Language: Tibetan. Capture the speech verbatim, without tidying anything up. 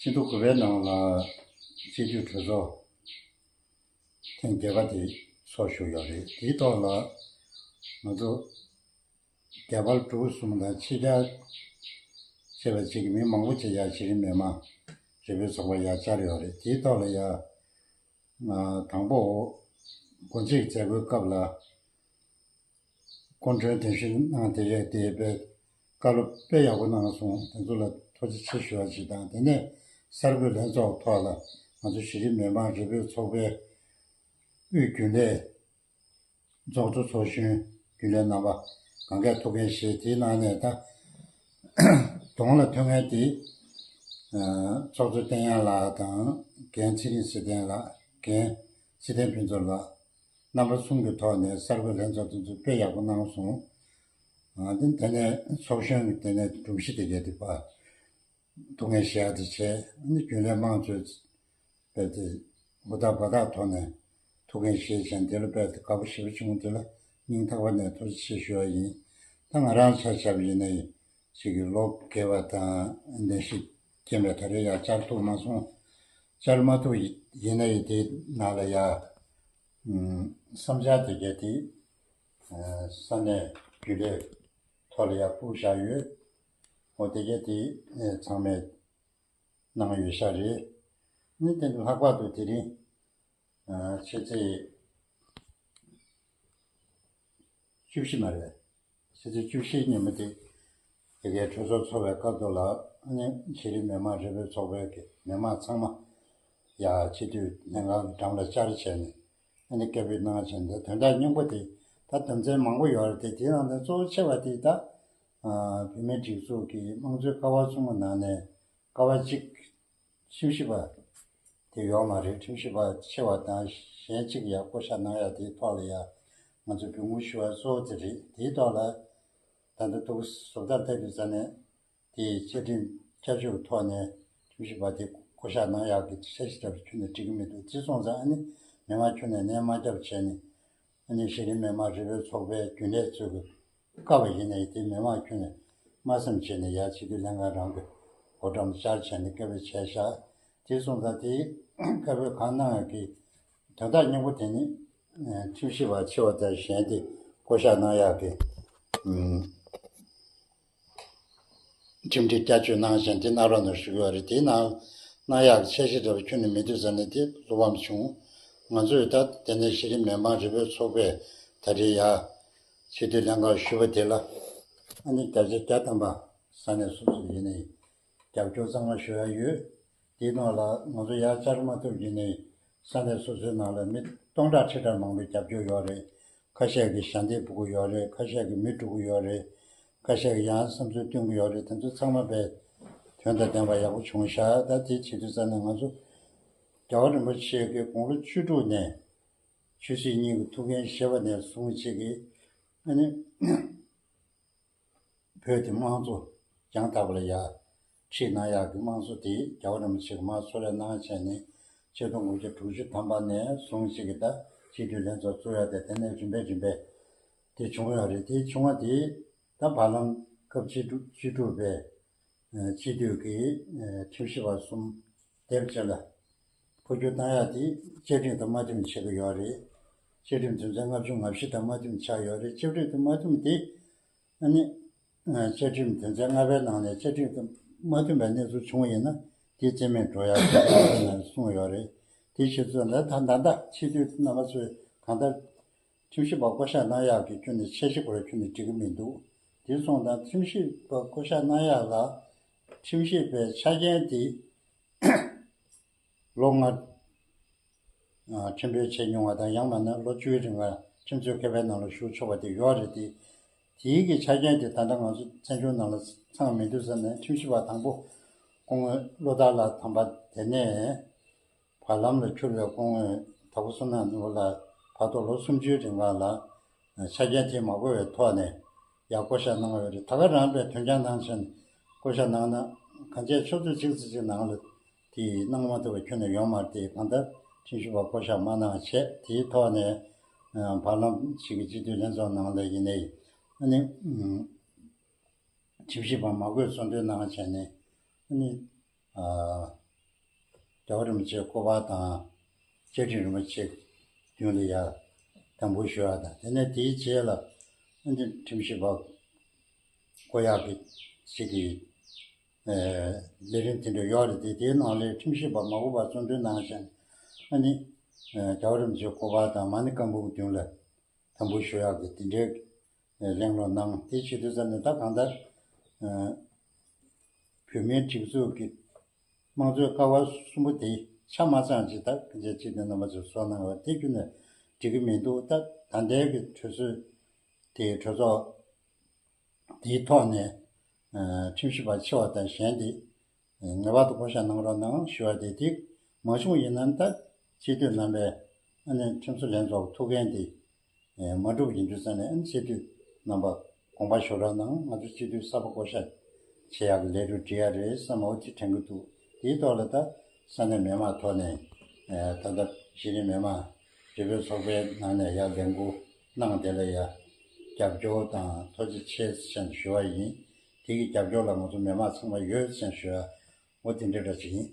ཕྱི་ཟླ་དགུ་པའི་ནང་ལ་སྤྱི་འཐུས་གྲོས་ཚོགས་ཐེངས་བརྒྱད་པ་དེ་ཚོགས་བཞུགས་ཡོད་རེད། དེའི་ཐོག་ལ་ང་ཚོ་རྒྱ་བལ་འབྲུག་གསུམ་དང་ཕྱི་རྒྱལ་བྱས་པ་ཅིག་གི་མི་མང་པོ་ཅིག་ཡ་གཞི་རིམ་མི་མང་རིམ་པའི་ཚོགས་པ་ཡ་བཅར་ཡོད་རེད། དེའི་ཐོག་ལ་ཡ་ང་དང་པོ་དགུན་དཔྱིད་མཛད་སྒོའི་སྐབས་ལ་སྐུ་མགྲོན་གདན་ཞུ་གནང་དེ་ཡས་དེ་དཔེ་བཀའ་སློབ་དཔེ་ཡག་པོ་གནང་སོང་། དེ་ཚོ་ལ་ཐུགས་རྗེ་ཆེ་ཞུ་བ་ཞིག་དང་། དེ་ནས་གསར་འགོད་ལྷན་ཚོགས་ཐོག་ལ་ང་ཚོ་གཞི་རིམ་མི་མང་རིམ་པའི་ཚོགས་པའི་དབུས་རྒྱུན་ལས་ཚོགས་གཙོ་ཚོགས་གཞོན་རྒྱུན་ལས་རྣམ་པ་གང་གས་ཐུགས་འགན་བཞེས། དེའི་ནང་ནས་ད་གདོང་ལ་ཐོན་མཁན་དེ་ཚོགས་གཙོ་བསྟན་ཡར་ལགས་དང་། རྒན་ཚེ་རིང་ཚེ་བརྟན་ལགས། རྒན་ཚེ་བརྟན་ཕུན་ཚོགས་ལགས། རྣམ་པ་གསུམ་གྱི་ཐོག་ནས་གསར་འགོད་ལྷན་ཚོགས་དེ་ཚོ་དཔེ་ཡག་པོ་གནང་སོང་། ཨ་དེ་དེ་ནས་ཚོགས་གཞོན་གྱི་དེ་ནས་སྒྲོམ་གཞི་དེ་གས་དེ་པ་ཐུགས་འགན་བཞེས་ཡ་དེ་བྱས། ཨ་ནི་རྒྱུན་ལས་དམངས་གཙོའི་དཔེ་དེ་ཧུར་ཐག་འབད་ཐག་ཐོག་ནས་ཐུགས་འགན་བཞེས་བྱས། དེ་ལ་དཔེ་དེ་དགའ་པོ་ཞེ་པོ་བྱུང་། དེ་ལ་སྙིང་ཐག་པ་ནས་ཐུགས་རྗེ་ཆེ་ཞུ་བ་ཡིན། ད་ང་རང་ཆ་བཞག་པ་ཡིན་ན་ཡིན། ཅིག་གི་ལོ་རྒས་པ་དང་ནད་གཞི་རྐྱེན་པས་ད་རེས་ཡར་བཅར་ཐུབ་མ་སོང་། བཅར་མ་ཐུབ་ཡིན་ན་ཡིན། དེ་ནང་ལ་ཡ་བསམ་འཆར་དེ་གས་དེ་ས་གནས་རྒྱུན་ལས་ཐོག་ལ་ཡ་བསྐུར་བཞག་ཡོད། འོ་དེ་གས་དེ་ཚང་མས་གནང་ཡོད་ཤག་རེད། ནི་དེ་ལྷག་པར་དུ་དེ་རིང་ཕྱི་ཚེས་བཅུ་བཞི་མ་རེད། ཕྱི་ཚེས་བཅུ་བཞི་ཉིན་མོ་དེ་དེ་གའི་གྲོས་ཚོགས་ཚོགས་པའི་སྐབས་ཐོག་ལ་ཨ་ནི་གཞི་རིམ་མི་མང་རིམ་པའི་ཚོགས་པའི་གི་མི་མང་ཚང་མ་ཡ་སྤྱི་འཐུས་ལྷན་ཁང་གི་འགྲམ་ལ་བཅར་བྱས་ནས་ཨ་ནི་སྐད་འབོད་གནང་བྱས་ནས། དོན་དག་སྙིང་པོ་དེ་ད་དོན་ཚན་མང་པོ་ཡོད་རེད་དེ། དེའི་ནང་ནས་གཙོ་བོ་ཆེ་བ་དེ་ད་བོད་མིའི་སྒྲིག་འཛུགས་ཀྱི་དམངས་གཙོའི་ཀ་བ་གསུམ་གྱི་ནང་ནས་ཀ་བ་གཅིག་ཁྲིམས་ཞིབ་པ་དེ་ཡོད་མ་རེད། ཁྲིམས་ཞིབ་པ་ཆེ་བ་དང་གཞན་གཅིག་ཡ་བསྐོ་བཞག་གནང་ཡ་དེའི་ཐོག་ལ་ཡ་ང་ཚོ་བོད་དངུལ་ཞུ་བ་གཙོ་བོ་དེ་རེད། དེའི་ཐོག་ལ་ད་ལྟ་ཐུགས་བཟོ་ལྟར་ལྟ་དུས་ཙ་ནས་དེའི་བཅའ་ཁྲིམས་བསྐྱར་བཅོས་ཐོག་ནས་ཁྲིམས་ཞིབ་པ་དེ་བསྐོ་བཞག་གནང་ཡག་གི་འཆར་གཞི་འདྲ་པོ་ཁྱོན་ནས་འགྲིག་གི་མི་འདུག་དེ་སོང་ཙང་ཨ་ནི་མི་མང་ཁྱོན་ནས་ནན་མ་རྒྱབ་བྱས་ནས། ཨ་ནི་གཞི་རིམ་མི་མང་རིམ་པའི་ཚོགས་པའི་རྒྱུན་ལས་ཚོས་ཀྱི་བཀའ་བ་ཡིན་ནའི་དེ་མི་མང་ཁྱོན་ནས་མ་བསམ་བྱས་ནས་ཡ་སྤྱི་འཐུས་ལྷན་ཁང་རང་གི་སྒོ་འགྲམ་བཅར་བྱས་ནས་སྐད་འབོད་བྱས་ཤག་དེ་སོང་ཙང་དེ་སྐད་འབོད་གང་གནང་ཡག་གི་དོན་དག་སྙིང་པོ་དེ་ནི་ཁྲིམས་ཞིབ་པ་ཆེ་བ་དང་གཞན་དེ་བསྐོ་བཞག་གནང་ཡག་གི་ཁྲིམས་སྒྲིག་བསྐྱར་བཅོས་གནང་བཞིན་དེ་གནང་རོགས་གནང་ཞུ་གི་ཡོད་རེད། དེའི་ནང་གནང་ཡག་འཆར་གཞི་འདྲ་པོ་ཁྱོན་ནས་མི་འདུག་ཟེར་ནས་དེ་བློ་ཕམ་བྱུང་། ང་ཚོས་ད་དེ་ནས་གཞི་རིམ་མི་མང་རིམ་པའི་ཚོགས་པས་ད་རེས་ཡ་སྤྱི་འཐུས་ལྷན་ཁང་ཞུས་པ་དེ་ལ་ཨ་ནི་བརྒྱ་ཆ་བརྒྱ་ཐམ་པ་ས་གནས་སོ་སོ་ཡིན་ནའི་རྒྱབ་སྐྱོར་གཙང་མ་ཞུ་ཡ་ཡོད། དེའི་ནང་ལ་ང་ཚོ་ཡར་བཅར་མ་ཐུབ་ཀྱི་ནི་ས་གནས་སོ་སོའི་ནང་ལ་མི་སྟོང་ཕྲག་ཁྲི་ཕྲག་མང་པོས་རྒྱབ་སྐྱོར་ཡོད་རེད། ཁ་ཤས་ཀྱིས་ཞལ་འདེབས་འབུལ་གྱི་ཡོད་རེད། ཁ་ཤས་ཀྱིས་མི་སྒྲུག་གི་ཡོད་རེད། ཁ་ཤས་ཀྱིས་ཡང་བསམ་ཚུལ་སྟོན་གྱི་ཡོད་རེད། དེ་ཚོ་ཚང་མ་དཔེ་དོན་དང་ལྡན་པ་ཡག་པོ་བྱུང་ཤག་ད་དེ་བྱེད་དུས་ཙ་ནས་ང་ཚོ་རྒྱལ་བ་རིན་པོ་ཆེ་གི་དགུང་ལོ་བཅུ་དྲུག་ནས་ཆོས་སྲིད་གཉིས་ཀྱི་ཐུགས་འགན་བཞེས་པ་ནས་བཟུང་བྱེད་ཀྱི་ཨ་ནི། བོད་དེ་དམངས་གཙོ་ཡང་དག་པ་ལ་ཡ་ཁྲིད་གནང་ཡག་གི་དམངས་གཙོ་དེ་རྒྱལ་བ་རིན་པོ་ཆེ་གིས་མར་གསོལ་རས་གནང་བྱས་ནས་ཆིག་སྟོང་དགུ་བརྒྱ་དྲུག་ཅུ་ཐམ་པ་ནས་བཟུང་ཅིག་གི་ད་སྤྱི་འཐུས་ལྷན་ཚོགས་བཙུགས་ཡ་དེ་དེ་ནས་རིམ་པས་རིམ་པས་དེ་བྱུང་ཡོད་རེད། དེ་བྱུང་བ་དེ་ད་བར་ལམ་སྐབས་བཅུ་དྲུག་བཅུ་དྲུག་པའི་སྤྱི་འཐུས་ཀྱི་ཁྲིམས་ཞིབ་པ་གསུམ་དེབ་ཅིག་ལ་འཕོ་འགྱུར་བཏང་ཡ་དེ་བཅའ་ཁྲིམས་དང་མ་མཐུན་བྱེད་ཀྱི་ཡོད་རེད། བཅའ་ཁྲིམས་དོན་ཚན་ལྔ་བཅུ་ང་བཞི་དང་མ་མཐུན་ཆགས་ཡོད་རེད། བཅའ་ཁྲིམས་དང་མ་མཐུན་དེ། ཨ་ནི། བཅའ་ཁྲིམས་དོན་ཚན་ལྔ་པའི་ནང་ནས་བཅའ་ཁྲིམས་དང་མ་མཐུན་པའི་གནས་ཚུལ་བྱུང་བ་ཡིན་ན་དེ་རྩིས་མེད་འགྲོ་ཡག་གི་ལྟ་བ་ནས་གསུངས་ཡོད་རེད། དེ་བྱེད་ཚུལ་ལ་ད་ད་ལྟ་སྤྱི་འཐུས་རྣམ་པ་ཚོས་གང་ལྟར་ཁྲིམས་ཞིབ་པ་བསྐོ་བཞག་གནང་ཡག་གི་ཁྱོན་ནས་འཆར་གཞི་སྐོར་ཁྱོན་ནས་འགྲིག་གི་མི་འདུག་དེ་སོང་ཙང་ཁྲིམས་ཞིབ་པ་བསྐོ་བཞག་གནང་ཡག་ལ་ཁྲིམས་ཞིབ་པའི་ཆ་རྐྱེན་དེ། ལོ་ལྔ་ཁྲིམས་དཔོན་བྱས་མྱོང་བ་དང་། ཡང་མིན་ན་ལོ་བཅུའི་རིང་ལ་ཁྲིམས་རྩོད་མཁས་པའི་ནང་ལ་ཞུགས་ཆོག་པ་དེ་ཡོད་རེད་དེ། དེའི་གི་ཆ་རྐྱེན་དེ་ད་ལྟ་ང་ཚོ་བཙན་བྱོལ་ནང་ལ་ཚང་མི་འདུག་ཟེར་ནས། ཁྲིམས་ཞིབ་པ་དང་པོ་སྐུ་ངོ་བློ་བདག་ལགས་དམ་པ། དེ་ནས་བར་ལམ་ལ་གྱུར་བའི་སྐུ་ངོ་དྭགས་པོ་བསོད་ནམས་ནོར་བུ་ལགས། བར་དུ་ལོ་སུམ་ཅུའི་རིང་ལ་ཆ་རྐྱེན་དེ་མ་གོ་བའི་ཐོག་ནས་ཡར་བསྐོ་བཞག་གནང་ཡོད་རེད། ད་ག་རང་དཔེ་དོན་རྐྱང་གནང་བྱས་ནས་བསྐོ་བཞག་གནང་ན་གང་བྱས་ཆུ་ཚོད་གཅིག་ཙམ་ཅིག་ནང་ལ་དེ་གནང་མ་ཐུབ་པ་ཁྱོན་ནས་ཡོད་མ་རེད། དེ་གང་ལྟར་ཁྲིམས་ཞིབ་པ་བསྐོ་བཞག་མ་གནང་བྱས། དེའི་ཐོག་ནས་བར་ལམ་ཞིག་གི་སྤྱི་འཐུས་ལྷན་ཚོགས་ནང་ལ་ཡིན་ནའི་ཨ་ནི་ཁྲིམས་ཞིབ་པ་མ་དགོས་གསུང་འདོན་གནང་བྱས་ནས་ཨ་ནི། རྒྱལ་བ་རིན་པོ་ཆེའི་སྐུ་པར་དང་། བཅའ་ཁྲིམས་རིན་པོ་ཆེ་མདུན་ལ་ཡར་དམ་འབུལ་ཞུ་ཡག་དང་། དེ་ནས་དེའི་རྗེས་ལ་ཨ་ནི་ཁྲིམས་ཞིབ་པ་བསྐོ་ཡག་གི་ཞིག་གི་ལས་རིམ་དེ་འདྲ་ཡོད་རེད་དེ། དེའི་ནང་ལ་ཁྲིམས་ཞིབ་པ་མ་འགོ་པ་བཙོན་འགྲོལ་གནང་བྱས་ནས་ཨ་ནི་རྒྱལ་བ་རིན་པོ་ཆེའི་སྐུ་པར་དང་མ་ཎི་བཀའ་འབུམ་མདུན་ལ་དམ་འབུལ་ཞུ་ཡག་གི་དེ་འདྲའི་གླེང་སློང་གནང་། དེ་བྱེད་དུས་ཙམ་ནས་ད་གང་ལྟར་བོད་མིའི་སྒྲིག་འཛུགས་ཀྱི་དམངས་གཙོའི་ཀ་བ་གསུམ་པོ་དེ་ཆ་མ་ཚང་ཅིག་ད་སྤྱི་འཐུས་རྣམ་པ་ཚོས་བཟོ་གནང་བ་དེ་ཁྱོན་ནས་འགྲིག་གི་མི་འདུག་ད་ད་ལྟའི་གི་གྲོས་ཚོགས་དེའི་གྲོས་ཚོགས་དེའི་ཐོག་ནས་ཁྲིམས་ཞིབ་པ་ཆེ་བ་དང་གཞན་དེ་ངེས་པར་དུ་བསྐོ་བཞག་གནང་རོགས་གནང་ཞུ་བ་དེ། དེ་མ་བྱུང་ཡིན་ན་ད་སྤྱི་འཐུས་རྣམ་པས་ཨ་ནི་ཁྲིམས་བཟོ་ལྷན་ཚོགས་ཐུགས་འགན་དེ་མ་འགྲུབ་ཡིན་དུས་ཙང་ནས་ཨ་ནི་སྤྱི་འཐུས་རྣམ་པ་དགོངས་པ་ཞུ་རོགས་གནང་། ང་ཚོ་སྤྱི་འཐུས་གསར་པ་བསྐོ་བཞག་བྱེད་ཡག་གི་ལས་རིམ་སྒྲིག་ཡག་རེད་བསམ་འོ་དེ་དྲན་གྱི་འདུག་དེའི་ཐོག་ལ་ད་ས་གནས་མི་མང་ཐོག་ནས་ད་ལྟ་གཞི་རིམ་མི་མང་རིགས་པའི་ཚོགས་པའི་ནང་ནས་ཡར་ལས་འགུལ་གནང་དེ་ལ་ཡ་རྒྱབ་སྐྱོར་དང་ཐུགས་རྗེ་ཆེ་ཞེས་ཞུ་བ་ཡིན། དེ་གི་རྒྱབ་སྐྱོར་ལ་ང་ཚོ་མི་མང་ཚང་མ་ཡོད་ཅེས་ཞུ་ཡ། འོ་དེ་འདྲ་འདྲ་ཅིག་ཡིན།